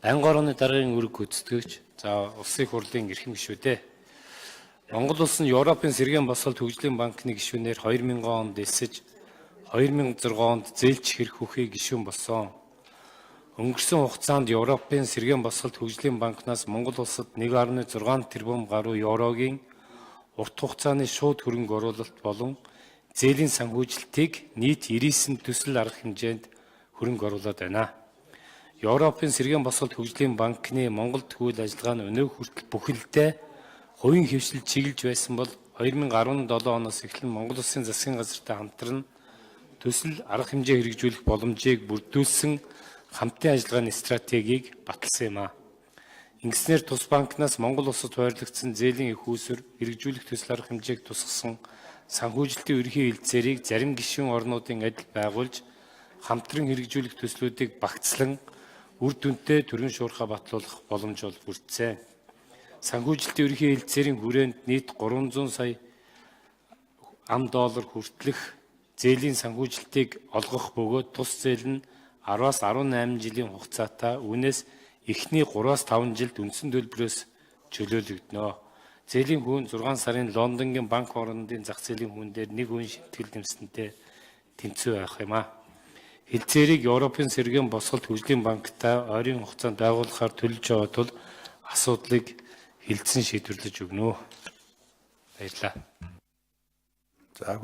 Анги орооны даргын үүрэг гүйцэтгэгч, за улсын их хурлын эрхэм гишүүдээ. Монгол улс нь Европын сэргээн босголт хөгжлийн банкны гишүүнээр 2000 онд элсэж, 2006 онд зээлч хэрэг хүүхий гишүүн болсон. Өнгөрсөн хугацаанд Европын сэргээн босголт хөгжлийн банкнаас Монгол улсад 1.6 тэрбум гаруй еврогийн урт хугацааны шууд хөрөнгө оруулалт болон зээлийн санхүүжилтийг нийт 99 төсөл арга хэмжээнд хөрөнгө оруулаад байна. Европын сэргээн босголт хөгжлийн банкны Монголд үйл ажиллагаа нь өнөө хүртэл бүхэлдээ хувийн хэвшил чиглэж байсан бол 2017 оноос эхлэн Монгол Улсын засгийн газартай хамтран төсөл арга хэмжээ хэрэгжүүлэх боломжийг бүрдүүлсэн хамтын ажиллагааны стратегийг баталсан юм а. Ингэснээр тус банкнаас Монгол улсад хуваарлагдсан зээлийн эх үүсвэр хэрэгжүүлэх төсөл арга хэмжээг тусгасан санхүүжилтийн ерөнхий хэлтсээрийг зарим гишүүн орнуудын адил байгуулж хамтран хэрэгжүүлэх төслүүдийг багцлан үр дүнтэй төрийн шуурхай батлуулах боломж бол бүрдсэн. Санхүүжилтийн ерөнхий хэлтсээрийн хүрээнд нийт 300 сая ам доллар хүртэлх зээлийн санхүүжилтийг олгох бөгөөд тус зээл нь 10-аас 18 жилийн хугацаатай, үүнээс эхний 3-аас 5 жилд үндсэн төлбөрөөс чөлөөлөгдөнө. Зээлийн хүү нь 6 сарын Лондонгийн банк орондын зах зээлийн хүүн дээр 1% шимтгэл нэмсэнтэй тэнцүү байх юм а. Хэлтсээрийг Европын сэргээн босголт хөгжлийн банктай ойрын хугацаанд байгуулахаар төлөж байгаа тул асуудлыг хэлтсэн шийдвэрлэж өгнө. Баярлалаа. За.